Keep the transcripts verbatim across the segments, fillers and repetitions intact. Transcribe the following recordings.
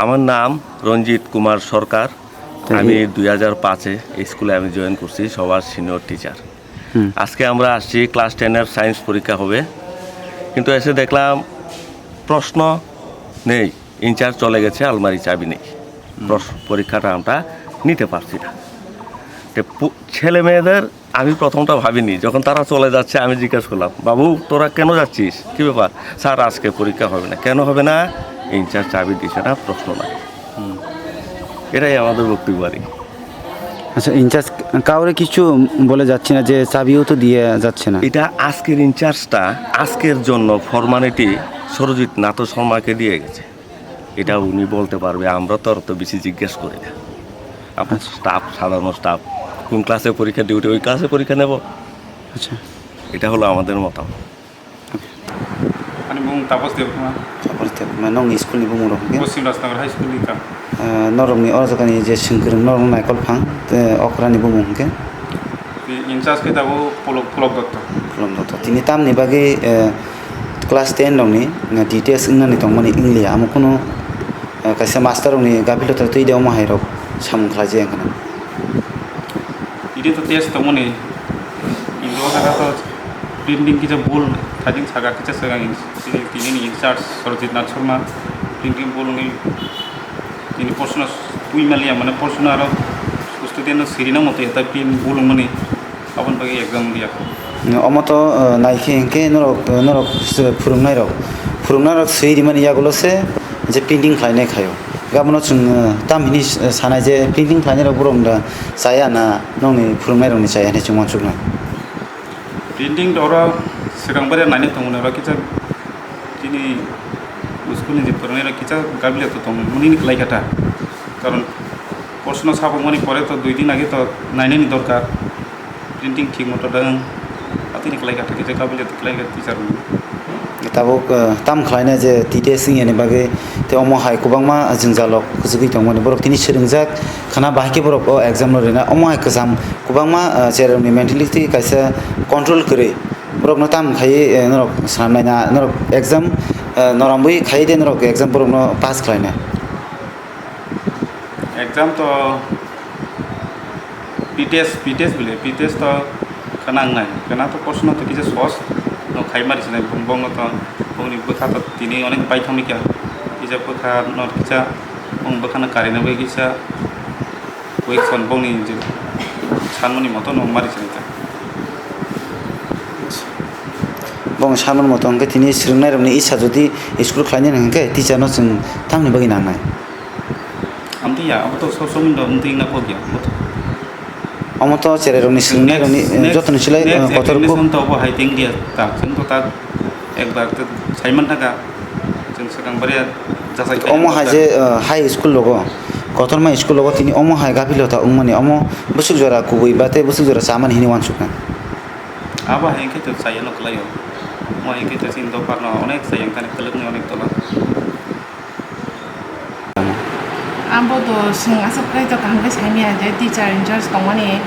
আমার নাম রঞ্জিত কুমার সরকার। তো আমি এই দুই হাজার পাঁচে এই স্কুলে আমি জয়েন করছি সবার সিনিয়র টিচার। হুম। আজকে আমরা আসছি ক্লাস টেনের সায়েন্স পরীক্ষা হবে, কিন্তু এসে দেখলাম প্রশ্ন নেই, ইনচার্জ চলে গেছে, আলমারি চাবি নেই। হুম। প্রশ-, পরীক্ষাটা আমরা নিতে পারছি না। তো পু-, ছেলে মেয়েদের আমি প্রথমটা ভাবিনি, যখন তারা চলে যাচ্ছে আমি জিজ্ঞেস করলাম, "বাবু, তোরা কেন যাচ্ছিস? কি ব্যাপার?" "স্যার, আজকে পরীক্ষা হবে না।" "কেন হবে না?" "ইনচার্জ চাবি দিছে না, প্রশ্ন নাই।" হুম। এটাই আমাদের বক্তব্য আর কি। আচ্ছা, ইনচার্জ কাউরে কিছু বলে যাচ্ছে না যে চাবিও তো দিয়ে যাচ্ছে না? এটা আজকের ইনচার্জটা আজকের জন্য ফর্মালিটি সুরজিৎ নাথ শর্মাকে দিয়ে গেছে। এটা উনি বলতে পারবে, আমরা তো আর অত বেশি জিজ্ঞেস করি না। আমরা আচ্ছা। স্টাফ, সাধারণ স্টাফ, কোন ক্লাসে পরীক্ষা ডিউটি, ওই ক্লাসে পরীক্ষা নেব। আচ্ছা। এটা হলো আমাদের মতামত। Ani mung Tapos Debbarma. Tapos Debbarma, nong ni school ni bumung rok hwnkhe? Poschim Rajnagar High School ni ta. Ah, norok ni o jaga ni je swngkwrwng norok naikol phang, te okra ni bumung hwnkhe? Tei in charge khe tabuk Pulok, Pulok Dotto. Pulok Dotto. Tini tamni bagwi, eh, class ten rokni, eh, D T S wngnani tongmani wngliya, amo kunu, eh, kaisa master rokni gaphilota twi de omo hai rok samung khlai jaya wngkha na. Tini to test tongmani, kintu o jaga to printing kisa bul, thajin saka kisa swkang tini ni in charge Sorojit Nath Sharma, printing bul wngwi tini porsono twi maliya, mane porsono aro student no sirina moto eta print bul wngmani. Aboni bagwi exam liya. Omo to, eh, naikhe hinkhe norok, eh, norok se phwrwngnairok, phwrwngnairok swi rimani yagulo se je printing khlainai khaio. Gabano chwng, eh, tam hini s-, sanai je printing khlainairok borok da chaya na nokni phwrwngnairokni chaya hinwi chwng uansuknai. Printing to oro swkang bai naina tongo na oro kisa. Chini school ni je phwrwngnairok kisa gabliya to tong mani ni kwlai kha ta. Karon porsono sabok mani pore to dui din age to nainani dorkar. Printing thik moto da wng. Atini kwlai kha ta kisa gabliya to kwlai kha teacher rok. Tabuk, eh, tam khlaina je T T S wngya ni bagwi tei omo hai kwbangma jwngjal rok kwchwgwi tongmani borok tini swrwngjak khana bahai khe borok o exam no rina omo hai kwcham kwbangma, eh, cherokni mentality kaisa control kwrwi. Borokno tamo khai, eh, norok swnamnai na, norok exam, eh, norambwi khai de norok exam borokno pass khlainai. Exam to P T S, P T S bole, P T S to khana wngnai, khana to porsono to kisa sohos no khai mari sinai, bong-, bongno to bongni bwkha to tini onek pai thangwi kha, kisa bwkha no kisa bong bwkhano karina bai kisa. Question bongni je sanmani moto no mari chwng kha. Bong sanmani moto hwnkhe tini swrwngnairokni isa jodi school khlainani hwnkhe teacher no chwng tamni bagwi nangnai? Amtwi ya, abo to sob somoi no amtwi wngna kok ya, abo to. Omo to cherairokni swrwngnairokni, next, eh, next, jotoni silai, next eh, kotor examination kuk. To obo hai teng dia ta, chwng to ta ekbar to saiman thaka. Chwng swkang bariya jachai khe omo hai je, uh, high school rogo, kotorma school rogo tini omo hai gaphilota wngmani, omo bwswk jora kubui ba tei bwswk jora chamani hinwi uansuknai. Abo hai khe to chaya no kwlaio. Omo hai khe to chini dopharno onek chaya wngkha, kwlwkni onek tola. Abo to chwng aswk khe to kaham khe saimanya je teacher in charge tongmani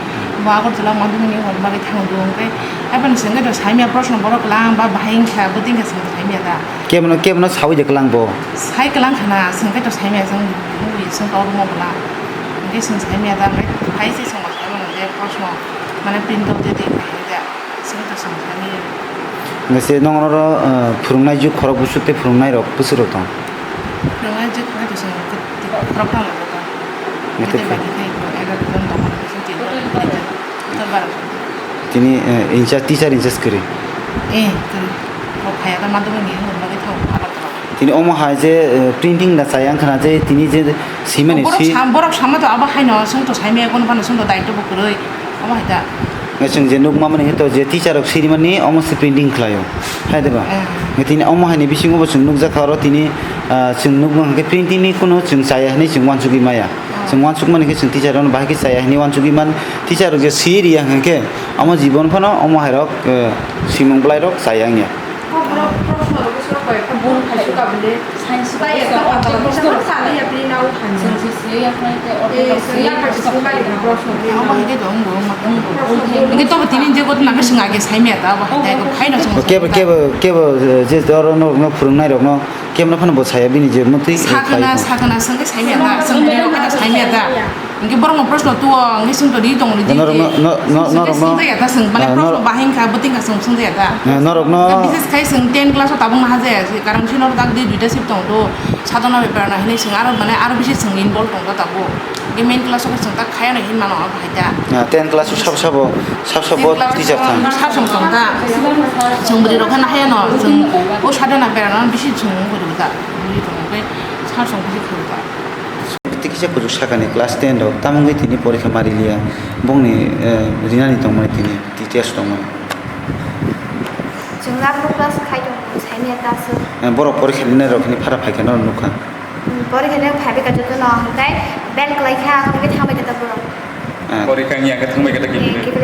bo Agartala Madhyamik ni hwnwi bagwi thango, hwnkhe Aboni sengke to saimya proshno borok lang ba bahai wngkha, bo tingkha sengke saimya da. Kebono, kebono sawi de klang bo? Sai klang khana, sengke to saimya, seng nugui seng kau rumo bwla. Hingke seng saimya da, hingke phai se sengbo saimano je proshno, mane print out de de khayo da. Sengke to seng saimya. Hingke se nong oro, eh, phwrwngnai juk khorok bwswk tei phwrwngnai rok bwswk rok tong? Phwrwngnai juk khorok bwswk tei khorok tong. Nete Nete phai. Bagi tei ko egar jon tong, bisi tini. Tini, eh, in charge, teacher in charge kwrwi. Eh, kwrwi. Bo phaiya da madhyamik ni wngwi bagwi thango, abar thango. Tini omo hai je, eh, printing da chaya wngkha na je tini je simani Borok si- sam-, borok sama to abo haino, chwng to saimaya, bono phano chwng to daityo bo kwrwi. Omo hai da. Nge chwng je nukma mani khe to je teacher rok sirimani omo se printing khlaio. Hai de ba? Eh. Nge tini omo hai ni bisingo bo chwng nukjakha oro tini, ah, chwng nukma hwnkhe printing ni kunu chwng chaya hinwi chwng uansugwi maya. Chwng uansukmani khe chwng teacher rokno bahai khe chaya hinwi uansugwi man, teacher rok je swi riya hwnkhe omo jibon phano omo hairok, eh, swimung bwlairok chaya wngya. Omo hai khe to wngbo, wngbo, wngbo. Hwnkhe tobo tini je gotna khe chwng age saimaya ta, obo hai khe phaino chwng Kebo, kebo, kebo, eh, je oro norokno phwrwngnairokno Kemno phano bo saya bini je mutwi, eh, Sakana, khlai sakana, sengke saimya da, sengke saimya da. Hingke borokno proshno tuo, hingke sengto ri tongo, ri Norok no, no, no, norok no, sengke ya da, seng, mane, ah, proshno nor- bahai wngkha, bwtwi wngkha, seng, sengya da. Eh, norok no- Bises khai seng ten class o tabuk ma haja ya, karon sino tak di duita sip tongo, sadona bepar na hinui seng, aro, mane, aro bisi seng involve tongo tabuk. Hingke main class o seng tak khaya no hin mano. Ah, ten class o sabo sabo, sabo sabo teacher thang. Sar song tong ta. Song bwrwi rok khe nahaya no, song o sadona bera no bisi song bwrwi ta. Bwrwi tong khe sar song bisi khuru ta. Tei kisa kuchuk sakani class ten rok, tamo wngwi tini porikha mari liya. Bongni, eh, rinani tongmani tini, teachers tongmani. Chwng lab class khai tong saimya ta sir. Eh, borok porikha rinai rok hini phara phaikha no nukha. Hmm, porikha rinai phaibai ka joto no, hwnkhe bel kwlai kha, hwnkhe thangbai kha ta borok. Ah. Porikha wngya khe thangbai khe ta kiphilwi.